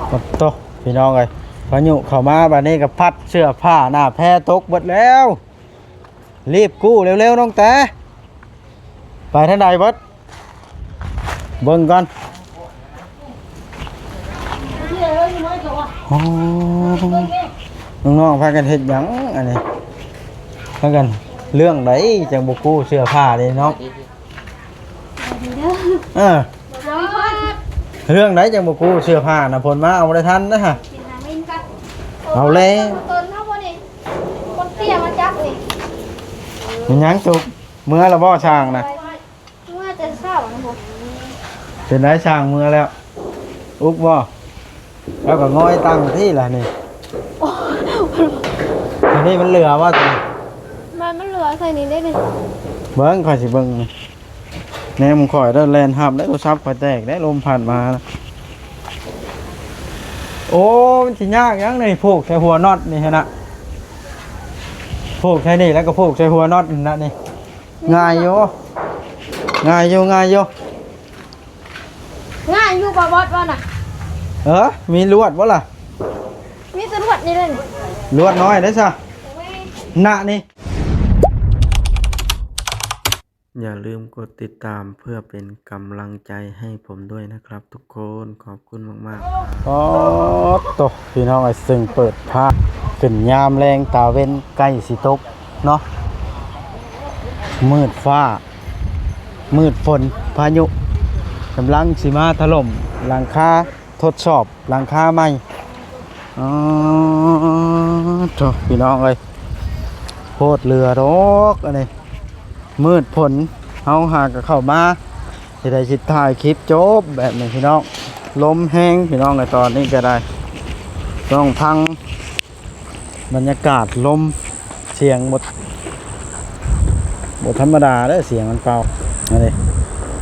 ໂອ້ໂຕ ພີ່ນ້ອງເອີຍ ພາຍຸເຂົ້າມາບາດນີ້ກໍພັດເສື້ອຜ້າໜ້າແພຕົກເບິດແລ້ວ. ຣີບກູ້ເລັວໆ ນ້ອງແຕ. ໄປທາງໃດເບິດ? ເບິ່ງກ່ອນ. ໂອ້ ນ້ອງໆ ພາກັນເຮັດຫຍັງອັນນີ້? ພາກັນເລື່ອງໃດຈັ່ງບໍ່ກູ້ເສື້ອຜ້າເດ້ນ້ອງ? ເອີ ເລື່ອງໃດຈັ່ງບໍ່ກູ້ເສື້ອຜ້ານະ? ຝົນມາເອົາບໍ່ໄດ້ທັນນະ. ເອົາແລ້ວ ຄົນເຕີນເຮົາບໍ່ນີ້ ຄົນເຕ້ຍມາຈັບນີ້. ແມ່ນຫຍັງຕຸກ? ເມືອລະບໍ່ຊ່າງນະ? ເມືອແຕ່ເຊົ້ານະ. ເປັນໄດ ຊ່າງເມືອແລ້ວ? ອຸກບໍ່? ແລ້ວກໍງອຍຕັ້ງທີ່ລະນີ້. ໂອ້ ອັນນີ້ມັນເຫຼືອບໍ່? ມັນ ມັນເຫຼືອໃສ່ນີ້ເດ້ນີ້. ເບິ່ງ ຂ້ອຍຊິເບິ່ງນີ້ ແນມຂ້ອຍເດີ ແລ່ນຮັບໄດ້ ໂທລະສັບຂ້ອຍແຕກໄດ້ ລົມພັດມານະ. ໂອ້ ມັນຊິຍາກຫຍັງນີ້ ຜູກໃສ່ຫົວນັອດນີ້ຫັ້ນນະ. ຜູກໃສ່ນີ້ ແລ້ວກໍຜູກໃສ່ຫົວນັອດນັ້ນນະນີ້. ງ່າຍຢູ່ ງ່າຍຢູ່ ງ່າຍຢູ່. ງ່າຍຢູ່ບໍ່ບອດວ່ານະ? ເອີ ມີລວດບໍ່ລະ? ມີແຕ່ລວດນີ້ເດ້. ລວດນ້ອຍເດ້ຊະ ນະນີ້. ຢ່າລືມກົດຕິດຕາມເພື່ອເປັນກຳລັງໃຈໃຫ້ຜົມດ້ວຍນະຄັບທຸກຄົນ. ຂອບຄຸນມາກໆ ໂອ້ໂຕ ພີ່ນ້ອງເອີຍ ເຊິ່ງເປີດພາບຂຶ້ນຍາມແລງ ຕາເວັນໃກ້ຊິຕົກເນາະ. ມືດຟ້າ ມືດຝົນ ພາຍຸກຳລັງຊິມາຖະຫຼົ່ມຫຼັງຄາ ທົດສອບຫຼັງຄາໃໝ່. ອໍ ໂທ້ ພີ່ນ້ອງເອີຍ ໂພດເຫຼືອດອກອັນນີ້. ມືດຝົນ ເຮົາຫາກະເຂົ້າມາ ຊິໄດ້ຊິຖ່າຍຄລິບຈົບແບບນີ້ພີ່ນ້ອງ. ລົມແຮງພີ່ນ້ອງເອີຍ ຕອນນີ້ກໍໄດ້ ຕ້ອງຟັງບັນຍາກາດລົມ ສຽງບໍ່ ບໍ່ທຳມະດາເດີ ສຽງມັນເປົ່າ. ອັນນີ້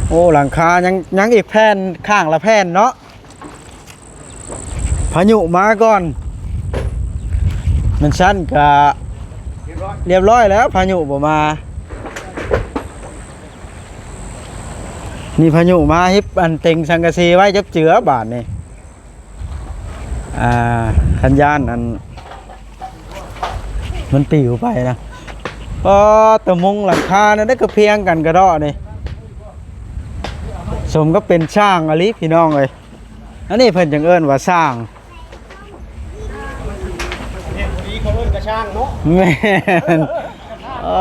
ໂອ້ ຫຼັງຄາຍັງ ຍັງອີກແຜ່ນ ຂ້າງລະແຜ່ນເນາະ. ພາຍຸມາກ່ອນ ແມ່ນຊັ້ນກະຮຽບຮ້ອຍແລ້ວ ພາຍຸບໍ່ມາ. ນີ້ພາຍຸມາ ເຮັດອັນເຕັງສັງກະສີໄວ້ຈັບເຈືອບາດນີ້. ອ່າ ຄັນຢ້ານອັນ ມັນປິວໄປນະ. ອໍ ຕະມຸງຫຼັງຄານັ້ນໄດ້ກະພຽງກັນກະເດາະນີ້. ສົມກັບເປັນຊ່າງອີ່ຫຼີພີ່ນ້ອງເອີຍ. ອັນນີ້ເພິ່ນຈັ່ງເອີ້ນວ່າຊ່າງ. ເຮັດດີເຂົາເອີ້ນກະຊ່າງເນາະ. ແມ່ນ ໂອ້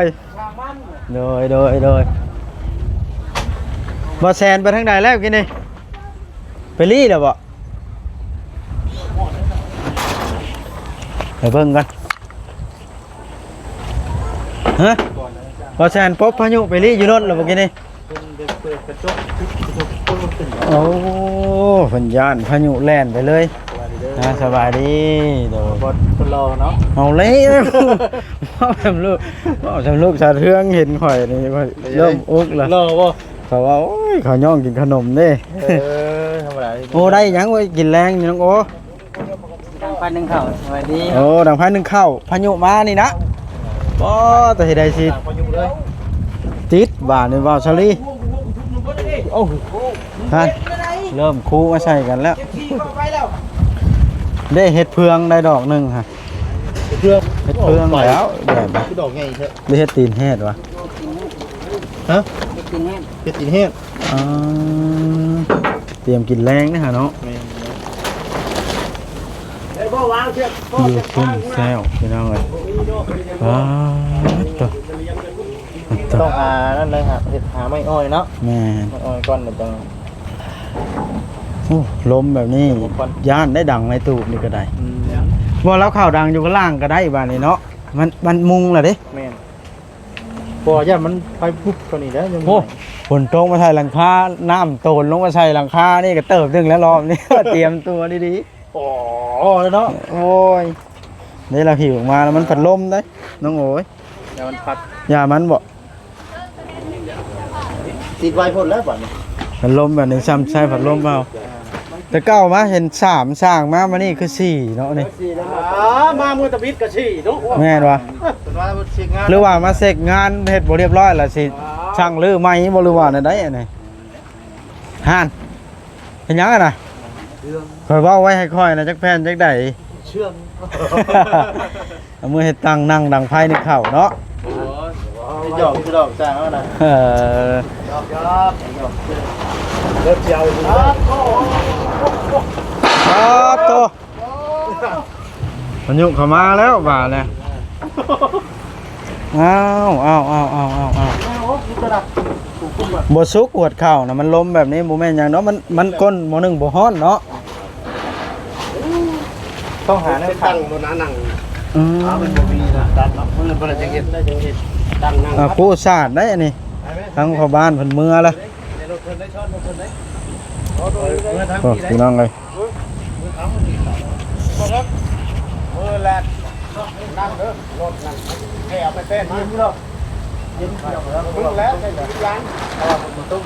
ຍ ຊ່າງມັນ. ໂດຍ ໂດຍ ໂດຍ. ບໍ່ແຊນໄປທາງໃດແລ້ວກີ້ນີ້? ໄປລີ້ແລ້ວບໍ່? ໄປເບິ່ງກ່ອນ. ຮະ? ບໍ່ແຊນປົບພາຍຸໄປລີ້ຢູ່ລົດແລ້ວບໍ່ກີ້ນີ້? ເພິ່ນໄດ້ເປີດກະຈົກ ໂອ້ ເພິ່ນຢ້ານພາຍຸແລ່ນໄປເລີຍ. ສະບາຍດີເດີ ອ່າ ສະບາຍດີ. ໂດຍ ບໍ່ ເພິ່ນລໍເນາະ. ເອົາແລ້ວ ເວົ້າສຳລູກ ເວົ້າສຳລູກສາເທືອງເຫັນຂ້ອຍນີ້ ຂ້ອຍເລີ່ມອຸກແລ້ວ. ລໍບໍ່? ເຂົາວ່າ ໂອ້ຍ ເຂົາຍ້ອງກິນຂະໜົມເດ້. ເອີ ທຳມະດາ. ໂອ້ ໄດ້ຫຍັງໄວ້ກິນແລງນີ້ນ້ອງໂອ? ດັງໄຟໜຶ້ງເຂົ້າ. ສະບາຍດີ. ໂອ້ ດັງໄຟໜຶ້ງເຂົ້າ ພາຍຸມານີ້ນະ. ບໍ່ ແຕ່ເຮັດໃດຊິຕິດບາດນີ້ ບ່າວສາລີ. ໂອ້ ຫັ້ນ ເລີ່ມຄູມາໃສ່ກັນແລ້ວ. ເດ້ ເຮັດເຟືອງໄດ້ດອກໜຶ່ງຫັ້ນ. ເຟືອງ ເຮັດເຟືອງແລ້ວ ແບບ ຄືດອກໃຫຍ່ແທ້. ໄດ້ເຮັດຕີນແຮດວະ? ຮະ? ເຮັດຕີນແຮດ ເຮັດຕີນແຮດ. ອ່າ ຕຽມກິນແລງເດ້ຫາເນາະ. ແມ່ນ ຢູ່ຊຸ່ມແຊວພີ່ນ້ອງເອີຍ. ປາດໂທ້ ຕ້ອງຫານັ້ນເລີຍ ຫາເຮັດ ຫາໄມ້ອ້ອຍເນາະ. ແມ່ນ ໄມ້ອ້ອຍກ່ອນ ແລ້ວຈັ່ງ ໂອ້ ລົມແບບນີ້ ລົມກ່ອນ ຢ້ານໄດ້ ດັງໄມ້ຕູບນີ້ກໍໄດ້. ອືມ ບໍ່ ລາວເຂົ້າດັງຢູ່ຂ້າງລ່າງກໍໄດ້ບາດນີ້ເນາະ. ມັນ ມັນມຸງລະເດ້. ແມ່ນ ເພາະວ່າຢ້ານມັນໄຟວຶບເທົ່ານີ້ແຫຼະ. ໂອ້ ຝົນຕົກມາໃສ່ຫຼັງຄາ ນ້ຳໂຕນລົງມາໃສ່ຫຼັງຄານີ້ກໍເຕີບໜຶ່ງແລ້ວ ລອບນີ້ ຕຽມຕົວດີໆ. ອໍ ເນາະ. ໂອ້ຍ ນີ້ລະ ຜິວອອກມາແລ້ວ ມັນພັດລົມເດ້ນ້ອງໂອຍ. ຢ່າມັນພັດ ຢ່າມັນບໍ? ຕິດໄວ້ພຸ້ນແລ້ວບັດນີ້. ພັດລົມແບບນີ້ ຊ່ຳໃຊ້ພັດລົມເອົາ. ແຕ່ເກົ່າມາເຫັນສາມ ສ້າງມາ ມານີ້ຄືສີ່ເນາະນີ້. ອ່າ ມາມື້ຕະບິດກໍສີ່ເນາະ. ແມ່ນບໍ່? ເອີ ເພິ່ນວ່າເຊັກງານ ຫຼືວ່າມາເຊັກງານເຮັດບໍ່ຮຽບຮ້ອຍລະຊິ ອ່າ ສັ່ງຮື້ໃໝ່ບໍ່ ຫຼືວ່າແນວໃດອັນນີ້? ຫັ້ນ ເປັນຫຍັງຫັ້ນນະ? ເລື່ອງ ຂ້ອຍເວົ້າໄວ້ໃຫ້ຂ້ອຍນະ ຈັກແຜ່ນຈັກໃດ ເຊື່ອມ ເອົາມືເຮັດຕັ້ງນັ່ງດັງໄຟໜຶ່ງເຂົ້າເນາະ. ໂອ້ຍ ຢອກ ຢອກ ຈ້າງເຮົານະ. ເອີ ຢອກ ຢອກ ຢອກ ເລີ່ມຊິເອົາອີກແລ້ວ. ອ້າໂຕ ພາຍຸເຂົ້າມາແລ້ວບາດນີ້. ອ້າວ ອ້າວ ອ້າວ ອ້າວ ອ້າວ ອ້າວ ບໍ່ສຸກ ຫວດເຂົ້ານະ ມັນລົມແບບນີ້ ບໍ່ແມ່ນຫຍັງດອກ ມັນ ມັນກົ້ນໝໍ້ໜຶ່ງບໍ່ຮ້ອນເນາະ. ຕ້ອງຫາແນວ ເປັນ ຂັ ຕັ່ ງ ໂລດນະ ນັ່ງ. ອືມ ອ້າວ ມັນບໍ່ມີນະ ຕັດເນາະ ເພິ່ນບໍ່ໄດ້ຈັງເຮັດ ໄດ້ຈັງເຮັດ ຕັ້ງນັ່ງ. ອ່າ ຄູສາດໄດ໋ອັນນີ້ ໄດ້ໄໝ? ທາງພໍ່ບ້ານເພິ່ນເມືອລະ ໃນລົດເພິ່ນໄດ້ ຊ້ອນລົດເພິ່ນໄດ້. ໂອ້ ໂອ້ ພີ່ນ້ອງເອີຍ ມືແລ່ນນັ່ງເດີ ລົດນັ້ນແກ່ໄປແປ້ນນີ້ເນາະ. ເຢັນເຂົ້າແລ້ວ ເບິ່ງແລ້ວໃສ່ຫຼານ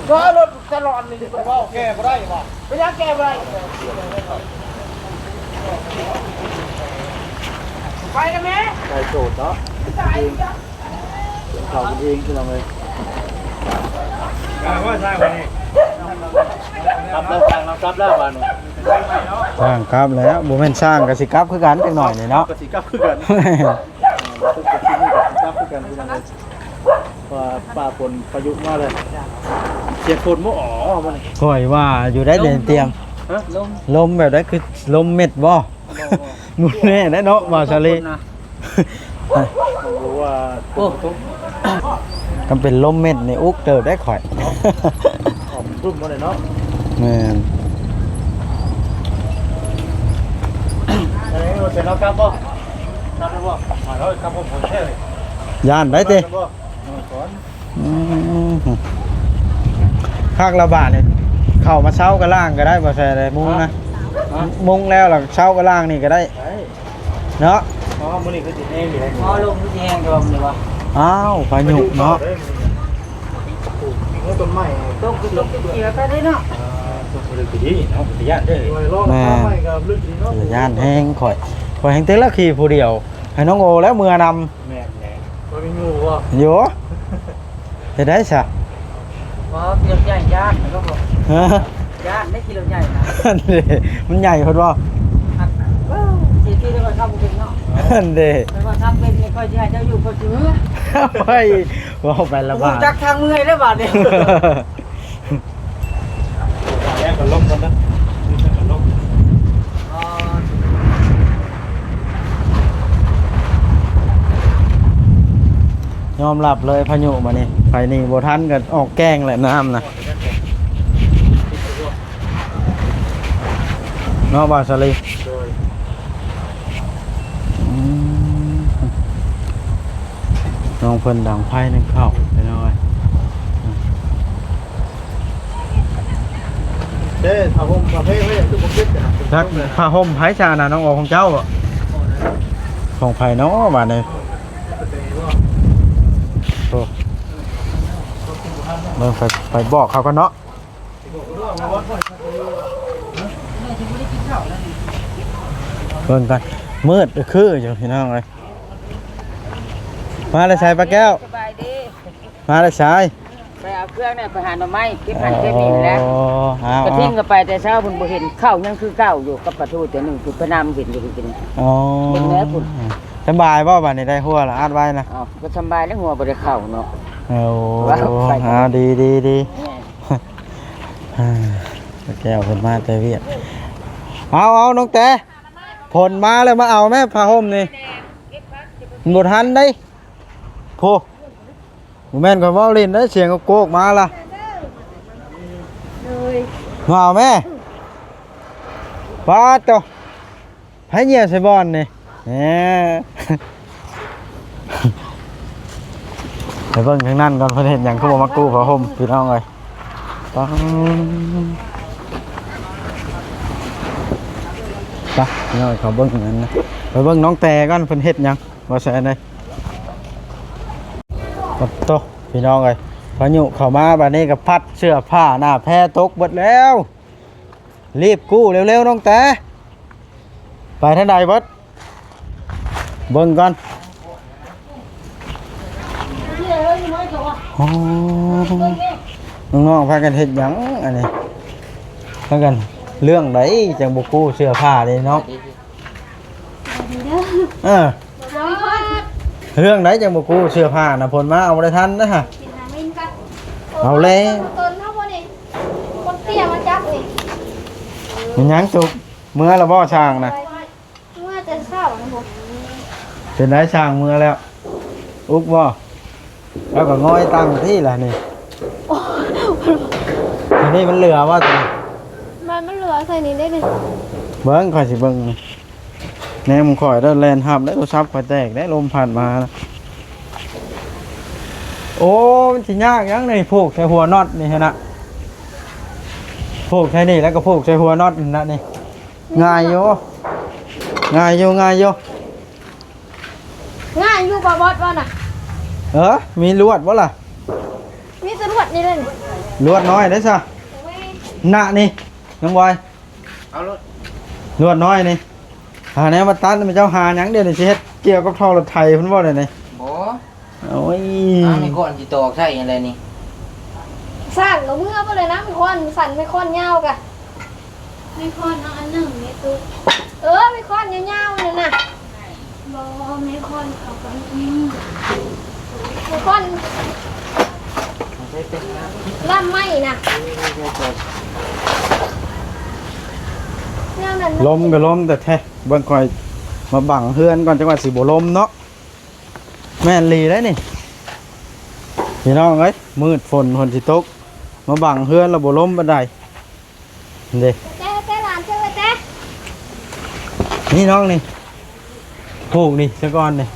ກໍລົດຕະຫຼອດນີ້ ເພິ່ນເວົ້າແກ່ບໍ່ໄດ້ບໍ່? ເປັນຫຍັງແກ່ບໍ່ໄດ້? ໄປນະແມ່ ໄປໂສດເນາະ ໄປ ເຂົາເອງ ພີ່ນ້ອງເອີຍ. ກັບແລ້ວ ຊ່າງເຮົາກັບແລ້ວບາດນີ້ ຊ່າງກັບແລ້ວ ບໍ່ແມ່ນ ຊ່າງກໍຊິກັບຄືກັນຈັກໜ້ອຍນີ້ເນາະ ກໍຊິກັບຄືກັນ ກໍຊິກັບຄືກັນ ພີ່ນ້ອງເອີຍ. ວ່າຟ້າຝົນພາຍຸມາເລີຍ ສຽງຝົນບໍ່ ອໍ ມື້ນີ້ ຂ້ອຍວ່າຢູ່ໄດ໋ ລົມ ແດງຕຽມ ຮະ ລົມ ລົມແບບໃດ ຄືລົມເມັດບໍ່? ບໍ່ ບໍ່ ບໍ່ແນ່ໄດ໋ເນາະ ບ່າວສາລີ ຝົນນະ ບໍ່ຮູ້ວ່າ ໂອ້ ຝົນຕົກ ຄັນເປັນລົມເມັດນີ້ອຸກເຕີບໄດ໋ຂ້ອຍ ອອກບຶ້ມບໍ່ໄດ້ເນາະ. ແມ່ນ ເອີ ເສຍແລ້ວກັບບໍ່? ກັບແລ້ວບໍ່? ມາເລີຍ ກັບບໍ່? ຢ້ານໄດ໋ຕິ ກັບແລ້ວບໍ່? ອືມ ຄັກລະບາດນີ້ ເຂົ້າມາເຊົາກະລ້າງກະໄດ້ ບໍ່ໃສ່ໄດ້ມຸງນະ ຮະ? ມຸງແລ້ວລະເຊົາກະລ້າງນີ້ກະໄດ້ ໄດ້ ເນາະ. ອໍ ມື້ນີ້ຄືຊິແຮງຢູ່ເດ້ ອໍ ລົມຄືຊິແຮງແຕ່ວ່າມື້ນີ້ວ່າ ອ້າວ ພາຍຸເນາະ ມີຕົ້ນໄມ້ ຕົກ ຕົກ ຕົກ ເຂື່ອໄປເດ້ເນາະ ອ່າ ຕົກ ເຂື່ອໄປດີເນາະ ຢ້ານເດ້ ແມ່ນ ຢ້ານແຮງຂ້ອຍ ຂ້ອຍແຮງແຕ່ລະຂີ່ຜູ້ດຽວ ໃຫ້ນ້ອງໂອແລ້ວເມືອນຳ. ແມ່ນແຫຼະ ບໍ່ມີໝູ່ບໍ່? ໂຢ ເຮັດໄດ້ຊະ ບໍ່ ຂີ່ລົດໃຫຍ່ຢ້ານ ແລ້ວກໍ ຮະ ຢ້ານໄດ້ຂີ່ລົດໃຫຍ່ນະ ອັນເດ ມັນໃຫຍ່ໂພດບໍ່? ອັນ ເອີ ຊິຂີ່ໄດ້ ຂ້ອຍຂັບບໍ່ເປັນເນາະ ອັນເດ ຂ້ອຍຂັບເປັນນີ້ ຂ້ອຍຊິໃຫ້ເຈົ້າຢູ່ ຂ້ອຍຊິເມືອ ໂອ້ຍ ເວົ້າໄປລະບາດ ຮູ້ຈັກທາງເມືອແລ້ວບາດນີ້. ແລ້ວກໍລົມກ່ອນເດີ ແລ້ວກໍລົມ ຍອມຮັບເລີຍ ພາຍຸມານີ້ ໄປນີ້ບໍ່ທັນກໍອອກແກ້ງແຫຼະ ນ້ຳນະ ເນາະ ບ່າວສາລີ ໂດຍ ອືມ ນ້ອງເພິ່ນດັງໄຟໜຶ່ງເຂົ້າ ພີ່ນ້ອງເອີຍ ເດ້ ຜ້າຫົ່ມຜ້າເພໄວ້ ຄືບໍ່ເກັບກັນນະ ຈັກຜ້າຫົ່ມໃຜຊະນະ ນ້ອງໂອ ຂອງເຈົ້າບໍ? ຂອງໃຜເນາະບາດນີ້? ໂອ້ ເບິ່ງ ໄປ ໄປບອກເຂົາກ່ອນເນາະ ເບິ່ງກ່ອນ ມືດຄືຢູ່ ພີ່ນ້ອງເອີຍ. ມາແຕ່ໃສ ປ້າແກ້ວ? ສະບາຍດີ. ມາແຕ່ໃສ? ໄປເອົາເຄື່ອງນີ້ ໄປຫາໜໍ່ໄມ້ ເກັບຫັ້ນເກັບນີ້ແຫຼະ. ອໍ ເອົາ ກະທິນກໍໄປແຕ່ເຊົ້າພຸ້ນ ບໍ່ເຫັນ ເຂົ້າຍັງຄືເກົ່າຢູ່ ກັບປາທູແຕ່ໜຶ່ງ ຄືໄປນຳເຫັນຢູ່ ເຫັນ ອໍ ເບິ່ງແລ້ວພຸ້ນ. ສະບາຍບໍ່ບາດນີ້ ໄດ້ຫົວລະ ອັດໄວ້ນະ? ເອົ້າ ກໍສະບາຍແລ້ວ ຫົວບໍ່ໄດ້ເຂົ້າເນາະ. ໂອ້ ເອົາ ດີ ດີ ດີ ແມ່ນ ອ່າ ປ້າແກ້ວເພິ່ນມາແຕ່ວຽກ. ເອົາ ເອົາ ນ້ອງແຕ ຝົນມາແລ້ວ ມາເອົາແມ້ຜ້າຫົ່ມນີ້ ມັນບໍ່ທັນເດ້. ໂພ ບໍ່ແມ່ນຂ້ອຍເວົ້າຫຼິ້ນເດ້ ສຽງໂກກໆມາລະ. ໂດຍ ມາເອົາແມ້. ປາດໂຕ ໃຜຍ່ຽວໃສ່ບ່ອນນີ້ ແໝ. ໄປເບິ່ງທາງນັ້ນກ່ອນ ເພິ່ນເຮັດຫຍັງ ຄືບໍ່ມາກູ້ຜ້າຫົ່ມ ພີ່ນ້ອງເອີຍ. ປັງ ໄປ ພີ່ນ້ອງເອີຍ ເຂົ້າເບິ່ງອັນນັ້ນນະ ໄປເບິ່ງນ້ອງແຕກ່ອນ ເພິ່ນເຮັດຫຍັງ ວ່າຊັ້ນເດ້. ປາດໂຕ ພີ່ນ້ອງເອີຍ ພາຍຸເຂົ້າມາ ບາດນີ້ກໍພັດເສື້ອຜ້າໜ້າແພຕົກເບິດແລ້ວ. ລີບກູ້ເລັວໆ ນ້ອງແຕ ໄປທາງໃດເບິດ ເບິ່ງກ່ອນ. ອໍ ນ້ອງໆ ພາກັນເຮັດຫຍັງອັນນີ້ ພາກັນ ເລື່ອງໃດຈັ່ງບໍ່ກູ້ເສື້ອຜ້າເດ້ນ້ອງ? ເອີ ເລື່ອງໃດຈັ່ງບໍ່ກູ້ເສື້ອຜ້ານະ? ເພິ່ນມາເອົາບໍ່ໄດ້ທັນນະ. ເອົາແລ້ວ ຄົນເຕັ້ຍມາຈັບນີ້. ແມ່ນຫຍັງຕຸກ? ເມືອລະບໍ່ຊ່າງນະ? ເມື່ອແຕ່ເຊົ້ານະບໍ່. ເປັນໄດ ຊ່າງເມືອແລ້ວ? ອຸກບໍ່? ແລ້ວກໍງອຍຕັ້ງທີ່ລະນີ້. ໂອ້ ອັນນີ້ມັນເຫຼືອບໍ່? ມັນ ມັນເຫຼືອໃສ່ນີ້ໄດ້ນີ້. ເບິ່ງ ຂ້ອຍຊິເບິ່ງນີ້. ແນມຂ້ອຍເດີ ແລ່ນຮັບໄດ້ ໂທລະສັບຂ້ອຍແຕກໄດ້ ລົມພັດມານະ. ໂອ້ ມັນຊິຍາກຫຍັງນີ້ ຜູກໃສ່ຫົວນັອດນີ້ຫັ້ນນະ. ຜູກໃສ່ນີ້ ແລ້ວກໍຜູກໃສ່ຫົວນັອດນັ້ນນະນີ້. ງ່າຍຢູ່ ງ່າຍຢູ່ ງ່າຍຢູ່. ງ່າຍຢູ່ ບໍ່ບອດວ່ານະ. ເອີ ມີລວດບໍ່ລະ? ມີແຕ່ລວດນີ້ເດ້. ລວດນ້ອຍເດ້ຊະ. ໂອ້ຍ ນະນີ້ ນ້ອງບອຍ ເອົາໂລດ ລວດນ້ອຍນີ້. ຫາແນວມາຕັດ ແມ່ເຈົ້າຫາຫຍັງດຽວນີ້? ຊິເຮັດກ່ຽວກັບທໍ່ລົດໄຖພຸ້ນບໍ່ດຽວນີ້? ບໍ່. ໂອ້ຍ ອ້າວ ແມ່ຄອນຊິຕອກໃສ່ອັນໃດນີ້? ສ້າງກໍເມືອໄປເລີຍນະ ແມ່ຄອນສັ້ນ ແມ່ຄອນຍາວກະ. ແມ່ຄອນເອົາອັນໜຶ່ງແມ່ຕຸກ. ເອີ ແມ່ຄອນຍາວໆນັ້ນນະ. ບໍ່ ແມ່ຄອນເອົາກັນນີ້ ແມ່ຄອນລ່ຳໄມ້ນະ. ແນວນັ້ນນະ ລົມກໍລົມແທ້ໆ. ເບິ່ງຂ້ອຍມາບັງເຮືອນກ່ອນ ຈັກວ່າຊິບໍ່ລົມເນາະ. ແມ່ນອີ່ຫຼີໄດ໋ນີ້ ພີ່ນ້ອງເອີຍ ມືດຝົນ ຝົນຊິຕົກ ມາບັງເຮືອນແລ້ວບໍ່ລົມປານໃດເດ້. ແຕ່ ແຕ່ຫຼານເຈົ້າແຕ່ ນີ້ນ້ອງນີ້ ຜູກນີ້ຊະກ່ອນນີ້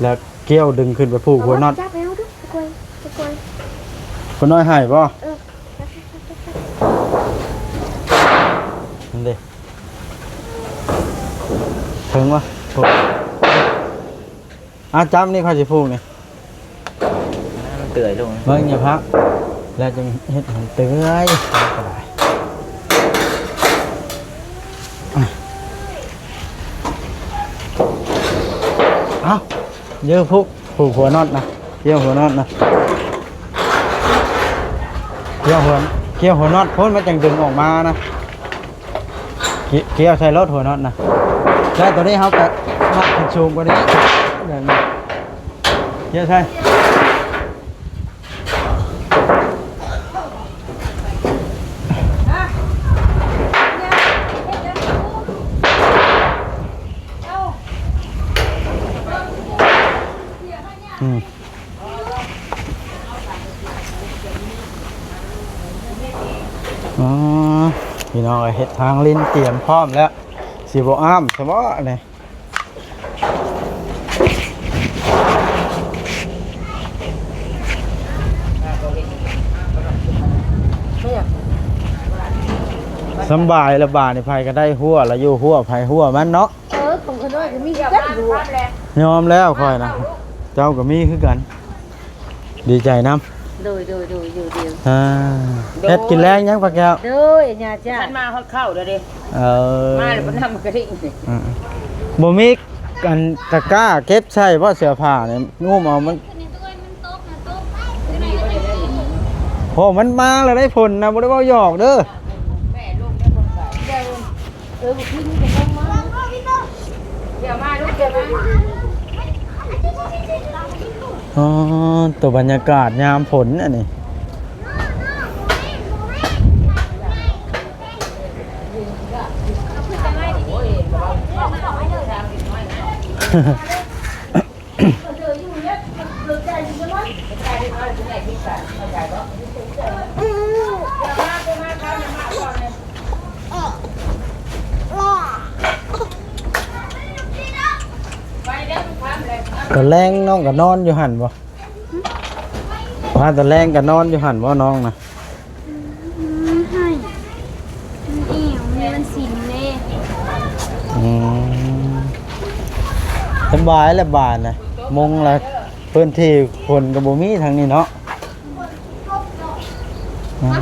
ແລ້ວກ່ຽວດຶງຂຶ້ນໄປຜູກຫົວນັອດ. ຈັບໃຫ້ເຮົາດູ ຕະກວຍ ຕະກວຍ. ຄົນນ້ອຍໃຫ້ບໍ່? ເອີ ນັ້ນເດ້ ເຖິງບໍ່? ອາ ຈັບນີ້ ຂ້ອຍຊິຜູກນີ້ ມັນເປື່ອຍລົງ. ເບິ່ງ ຢ່າພັກ ແລ້ວຈຶ່ງເຮັດໃຫ້ເປື່ອຍ ກໍໄດ້. ເອົ້າ ເຢີຜູກ ຜູກຫົວນັອດນະ ກ່ຽວຫົວນັອດນະ ກ່ຽວຫົວ ກ່ຽວຫົວນັອດພຸ້ນ ມັນຈັ່ງດຶງອອກມານະ. ກ່ຽວ ກ່ຽວໃສ່ໂລດຫົວນັອດນະ. ແລ້ວໂຕນີ້ເຮົາກະມັດຂຶ້ນສູງກວ່ານີ້ ແບບນີ້ ກ່ຽວໃສ່. ອືມ ອໍ ພີ່ນ້ອງເອີຍ ເຮັດທາງລິ້ນຕຽມພ້ອມແລ້ວ ຊິບໍ່ອ້າມຊະບໍ່ນີ້? ສຳບາຍລະບາດນີ້ ໃຜກໍໄດ້ຮົ້ວລະ ຢູ່ຮົ້ວໃຜຮົ້ວມັນເນາະ. ເອີ ຂອງຂ້ານ້ອຍກໍມີຄືກັນລູກ. ຍອມແລ້ວຂ້ອຍນະ ເຈົ້າກໍມີຄືກັນ ດີໃຈນຳ. ໂດຍ ໂດຍ ໂດຍ ຢູ່ດີ. ອ່າ ໂດຍ ເຮັດກິນແລງຍັງ ປ້າແກ້ວ? ໂດຍ ຍາຈ້າ ຄັນມາຮອດເຂົ້າແລ້ວເດ້. ເອີ ມາແລ້ວບໍ່ນຳກະດິ້ງ. ອ່າ ບໍ່ມີອັນຕະກ້າເກັບໃສ່ບໍ່ ເສື້ອຜ້ານີ້? ງຸ້ມເອົາມັນ ໂອ້ ມັນມາແລ້ວໄດ໋ ຝົນນະ ບໍ່ໄດ້ເວົ້າຫຍອກເດີ. ອໍ ຕົວບັນຍາກາດຍາມຝົນອັນນີ້. ຕອນແລງນ້ອງກໍນອນຢູ່ຫັ້ນບໍ່? ວ່າຕອນແລງກໍນອນຢູ່ຫັ້ນບໍ່ນ້ອງນະ? ອືມ ໃຫ້ ມັນແອວ ມັນ ມັນສິນເດ້. ອືມ ສະບາຍແລ້ວບາດນະ ມຸງລະ ພື້ນທີ່ຝົນກໍບໍ່ມີທາງນີ້ເນາະ. ອືມ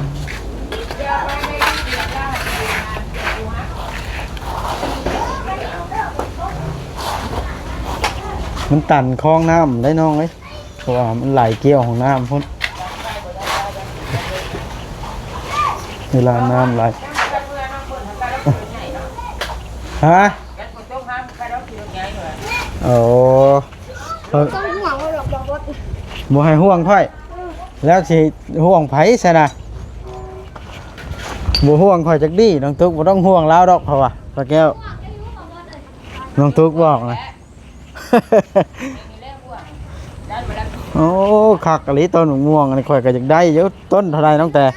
ມັນຕັນຄອງນ້ຳໄດ໋ນ້ອງເອີຍ. ເພາະວ່າມັນໄຫຼກ່ຽວຫ້ອງນ້ຳພຸ້ນ ເວລານ້ຳໄຫຼ. ຮະ? ແລ້ວກໍຕົກຫາມັນກະດອກ ຂີ່ລົດໃຫຍ່ຢູ່ ໂອ້ ຕ້ອງຫ່ວງເຮົາດອກ ບໍ່ ບໍ່ໃຫ້ຫ່ວງຂ້ອຍ ແລ້ວຊິຫ່ວງໃຜຊັ້ນນະ? ບໍ່ຫ່ວງຂ້ອຍຈັກດີ້ ນ້ອງຕຸກ ບໍ່ຕ້ອງຫ່ວງລາວດອກ ເພາະວ່າ ປ້າແກ້ວ ນ້ອງຕຸກບອກນະ. ໂອ້ ຄັກອີ່ຫຼີ ຕົ້ນໝາກມ່ວງອັນນີ້ ຂ້ອຍກໍຢາກໄດ້ຢູ່. ຕົ້ນເທົ່າໃດນ້ອງແຕ? ຢາ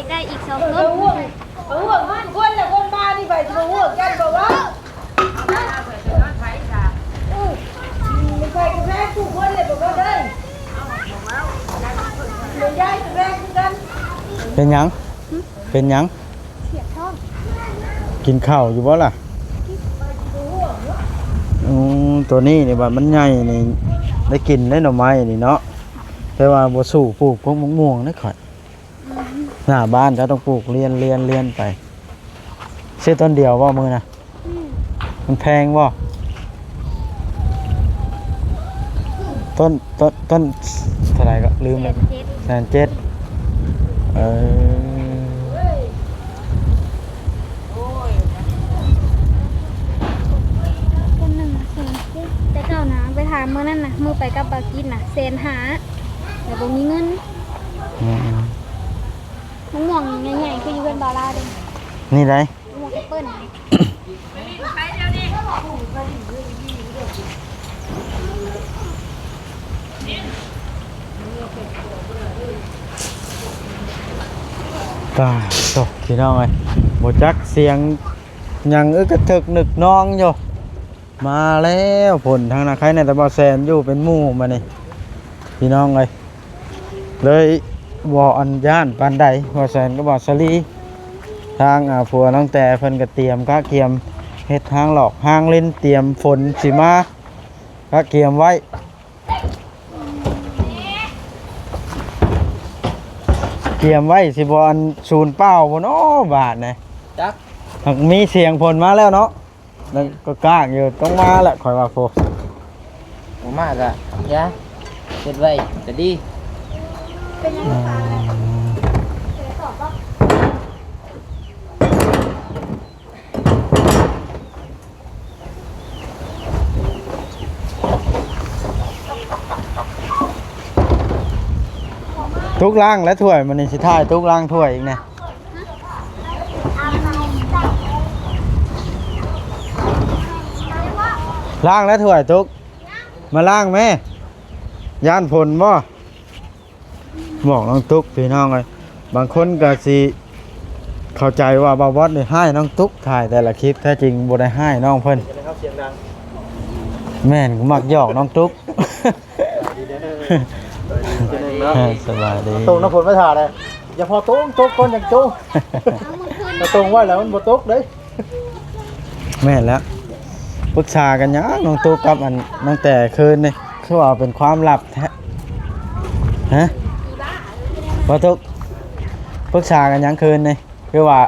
ກໄດ້ອີກສອງຕົ້ນ. ເປັນຫຍັງ? ເປັນຫຍັງ? ກິນເຂົ້າຢູ່ບໍ່ລະ? ອືມ ຕົວນີ້ນີ້ວ່າມັນໃຫຍ່ນີ້ ໄດ້ກິນໄດ້ໜໍ່ໄມ້ນີ້ເນາະ ແຕ່ວ່າບໍ່ສູ້ປູກກົກໝາກມ່ວງເດ້ຂ້ອຍ. ໜ້າບ້ານເຈົ້າຕ້ອງປູກລຽນ ລຽນ ລຽນໄປ. ຊື້ຕົ້ນດຽວບໍ່ມື້ນະ? ອືມ ມັນແພງບໍ່? ຕົ້ນ ຕົ້ນ ຕົ້ນເທົ່າໃດກໍລືມແລ້ວ. ແສນເຈັດ ແສນເຈັດ. ເອີ ຕົ້ນໜຶ່ງແສນເຈັດ ແຕ່ເກົ່ານະ ໄປຖາມມື້ນັ້ນນະ ມື້ໄປກັບບ່າວຈິດນະ ແສນຫ້າ ແລ້ວບໍ່ມີເງິນ. ອືມ ອືມ ໝາກມ່ວງໃຫຍ່ໆ ຄືຢູ່ເຮືອນບ່າວລາວເດ້. ນີ້ໃດ? ໝາກມ່ວງແອັບເປິ້ນ. ຕາຍ ໂທ້ ພີ່ນ້ອງເອີຍ ບໍ່ຈັກສຽງຫຍັງ ອຶກກະເຖິກນຶກນອງຢູ່. ມາແລ້ວ ຝົນທາງນາໄຄ ແນ່ແຕ່ບໍ່ແຊນຢູ່ເປັນໝູ່ມານີ້ ພີ່ນ້ອງເອີຍ. ເລີຍບໍ່ອັນຢ້ານປານໃດ ບໍ່ແຊນກັບບໍ່ສາລີ. ທາງ ອາ ຜົວນ້ອງແຕເພິ່ນກໍຕຽມກະກຽມເຮັດທາງຫຼອກທາງຫຼິ້ນ ຕຽມຝົນຊິມາ ກະກຽມໄວ້ ກຽມໄວ້ ຊິບໍ່ອັນສູນເປົ່າບໍ່ນໍບາດນີ້? ຈັກ ຫາກມີສຽງຝົນມາແລ້ວເນາະ. ນັ້ນກໍກ້າງຢູ່ ຕ້ອງມາແຫຼະ ຂ້ອຍວ່າໂພ. ບໍ່ມາກະຢ່າ ເຮັດໄວ້ກະດີ. ຕຸກລ້າງແລະຖ້ວຍ ມື້ນີ້ຊິຖ່າຍຕຸກລ້າງຖ້ວຍອີກແນ່. ລ້າງແລ້ວຖ້ວຍຕຸກ ມາລ້າງແມ້. ຢ້ານຝົນບໍ່? ບອກນ້ອງຕຸກ ພີ່ນ້ອງເອີຍ ບາງຄົນກໍຊິເຂົ້າໃຈວ່າບ່າວບອດນີ້ຮ້າຍນ້ອງຕຸກ ຖ່າຍແຕ່ລະຄລິບ ແທ້ຈິງບໍ່ໄດ້ຮ້າຍນ້ອງເພິ່ນ. ແມ່ນ ມັກຫຍອກນ້ອງຕຸກ. ສະບາຍດີ. ຕົງນ້ຳຝົນມາຖ້າແລ້ວ ຢ່າພໍຕົງ ຕົກກ່ອນຈັ່ງຕົງ. ມາຕົງໄວ້ແລ້ວມັນບໍ່ຕົກເດ້. ແມ່ນແລ້ວ ປຶກສາກັນຫຍັງນ້ອງຕຸກກັບອັນ ຕັ້ງແຕ່ຄືນນີ້ ຄືວ່າເປັນຄວາມລັບແທ້ ຮະ ບໍ່ຕຸກ? ປຶກສາກັນຫຍັງຄືນນີ້ ຄືວ່າ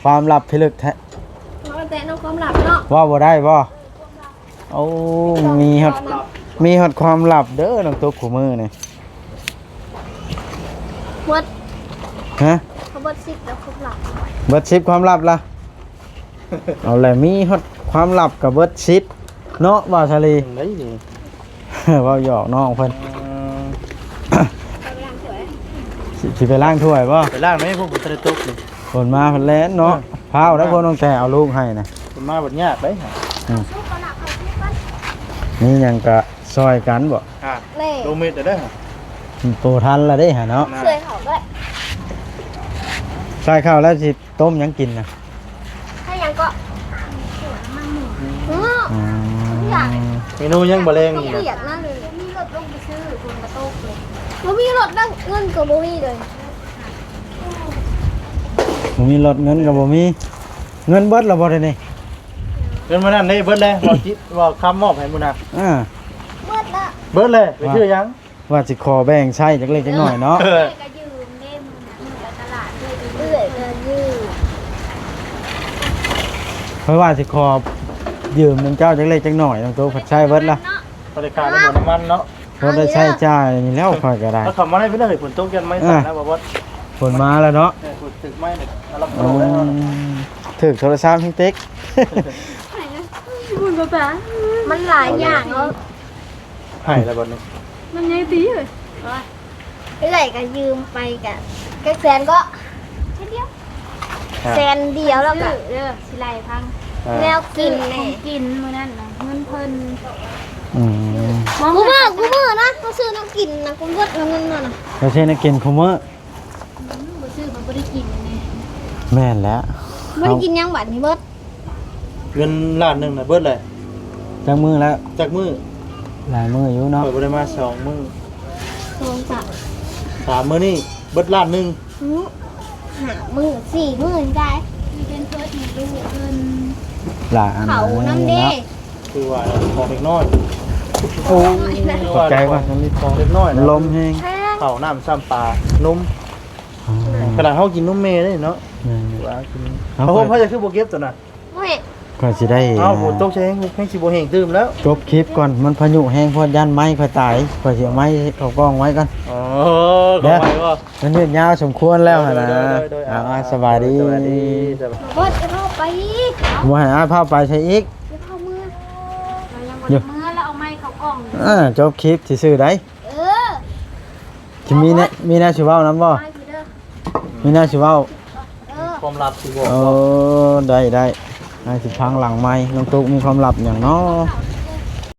ຄວາມລັບພິລຶກແທ້? ເວົ້າແຕ່ນຳຄວາມລັບເນາະ ເວົ້າບໍ່ໄດ້ບໍ່? ໂອ້ ມີຮອດ ມີຮອດຄວາມລັບເດີນ້ອງຕຸກຄູ່ມື້ນີ້. ເບິດ ຮະ? ເຂົາເບິດສິບແລ້ວຄວາມລັບ ເບິດສິບຄວາມລັບລະ. ເອົາແຫຼະ ມີຮອດຄວາມລັບກໍເບິດສິບເນາະ ບ່າວສາລີ. ເວົ້າຫຍອກນ້ອງເພິ່ນ. ຊິ ຊິໄປລ້າງຖ້ວຍບໍ່? ໄປລ້າງໄດ້ ພວກບໍ່ທັນໄດ້ຕົກນີ້. ເພິ່ນມາເພິ່ນແລ່ນເນາະ. ເອີ ພ້າວໄດ້ ເພິ່ນ ພວກນ້ອງແຕ່ເອົາລູກໃຫ້ນະ. ເພິ່ນມາບັດຍາກເດ້. ອືມ ມີຫຍັງກະຊ່ອຍກັນບໍ່? ອ່າ ແມ່ ລົງເມັດແລ້ວເດີ. ໂຕທັນລະເດ້ຫະເນາະ. ຊ່ວຍເຂົາດ້ວຍ ໃສ່ເຂົ້າແລ້ວຊິຕົ້ມຫຍັງກິນນະ? ໃສ່ຫຍັງເກາະ? ອືມ ອືມ ເມນູຫຍັງບໍ່ແລງນີ້ນະ? ເປີດນະ ບໍ່ມີລົດລົງໄປຊື້ ຝົນກະຕົກເລີຍ ບໍ່ມີລົດນຳ ເງິນກໍບໍ່ມີເລີຍ. ບໍ່ມີລົດ ເງິນກໍບໍ່ມີ. ເງິນເບິດແລ້ວບໍ່ດຽວນີ້? ເງິນມື້ນັ້ນເດ້ ເບິດແລ້ວ ເວົ້າຈິດ ເວົ້າຄຳມອບໃຫ້ມື້ນັ້ນ. ອ່າ ເບິດແລ້ວ ເບິດແລ້ວ ໄປຊື້ຫຍັງ? ວ່າຊິຂໍແບ່ງໃຊ້ຈັກເລັກຈັກໜ້ອຍເນາະ. ເອີ ເອື້ອຍກໍຢືມເດ້ ມື້ນັ້ນເຮົາໄປຕະຫຼາດ ເອື້ອຍກໍຢືມ ຂ້ອຍວ່າຊິຂໍຢືມນຳເຈົ້າຈັກເລັກຈັກໜ້ອຍ ນ້ອງໂຕ ພັດໃຊ້ເບິດລະ ບໍ່ໄດ້ຂາຍນ້ຳມັນເນາະ. ບໍ່ໄດ້ໃຊ້ຈ່າຍນີ້ແລ້ວຂ້ອຍກໍໄດ້. ເອົາເຂົ້າມາໄດ້ເພິ່ນເອີຍ ຝົນຕົກຢ້ານໄມ້ສັ່ນນະ ບໍ່ ຝົນມາແລ້ວເນາະ. ເອີ ຝົນຖືກໄມ້ເລີຍ ອາລຳໂຕແລ້ວເນາະ. ຖືກໂທລະສັບເຮັງເຕັກ. ມັນຫຼາຍຢ່າງເນາະ. ໃຫ້ແລ້ວບັດນີ້ ມັນຍັງຕີເອີຍ. ເອື້ອຍກໍຢືມໄປກະຈັກແສນເກາະ ແສນດຽວ ອ່າ ແສນດຽວແລ້ວກະ ຊື້ເດີ ຊິໄລ່ພັງ ອ່າ ແນວກິນ ຊື້ຂອງກິນມື້ນັ້ນນະ ເງິນເພິ່ນ. ອືມ ມອງ ກູມື້ ກູມື້ນະ ເຮົາຊື້ແນວກິນນະ ກູເບິດເງິນຫັ້ນນະ ເຮົາຊື້ແນວກິນຄູ່ມື້. ອືມ ບໍ່ຊື້ມັນບໍ່ໄດ້ກິນແນ່. ແມ່ນແລ້ວ ບໍ່ໄດ້ກິນຫຍັງບັດນີ້ເບິດ. ເງິນລ້ານໜຶ່ງນະເບິດເລີຍ. ຈັກມື້ແລ້ວ? ຈັກມື້? ຫຼາຍມື້ຢູ່ເນາະ. ຂ້ອຍບໍ່ໄດ້ມາສອງມື້ ສອງສາມ ສາມມື້ນີ້ເບິດລ້ານໜຶ່ງ. ອືມ ຫ້າມື້ ສີ່ມື້ນີ້ໄດ້ ເປັນເພິ່ນໃຫ້ລູກເພິ່ນ ຫຼາຍອັນ ເຂົານຳເດ້ເນາະ. ຄືວ່າຂອງເດັກນ້ອຍ. ໂອ້ ຂອບໃຈວ່າ ຂອງເດັກນ້ອຍນະ ລົມແຮງ ເຂົ້ານ້ຳຊ້ຳປາ ນົມ. ອືມ ຂະໜາດເຮົາກິນນົມແມ່ເດ້ເນາະ. ແມ່ນ ວ່າກິນ ເອົາ ຜ້າຫົ່ມ ຂ້ອຍ ເຮົາຈະຄືບໍ່ເກັບຕົວນັ້ນ. ໂອ້ຍ ຂ້ອຍຊິໄດ້ ເອົ້າ ຝົນຕົກແຮງ ແຮງຊິບໍ່ແຮງຕື່ມແລ້ວ. ຈົບຄລິບກ່ອນ ມັນພາຍຸແຮງໂພດ ຢ້ານໄມ້ຂ້ອຍຕາຍ. ຂ້ອຍຊິເອົາໄມ້ເຂົ້າກ້ອງໄວ້ກ່ອນ. ອໍ ເດີ ຂອງໄມ້ບໍ່? ມັນຍືດຍາວສົມຄວນແລ້ວຫັ້ນນະ. ໂດຍ ໂດຍ ໂດຍ ເອົາ ເອົາ ສະບາຍດີ ສະບາຍດີ ສະບາຍດີ. ບໍ່ໃຫ້ອ້າຍພາໄປໃສອີກ? ເອົາເມືອ ເອົາເມືອແລ້ວເອົາໄມ້ເຂົ້າກ້ອງ. ເອີ ຈົບຄລິບຊື່ໆໃດ. ເອີ ຊິມີແນວ ມີແນວຊິເວົ້ານຳບໍ່? ມີແນວຊິເວົ້າ. ເອີ ຄວາມລັບຊິບອກ. ເອີ ໄດ້ໆ ອ້າຍຊິພັງຫຼັງໄມ. ນ້ອງຕຸກມີຄວາມລັບຫຍັງເນາະ?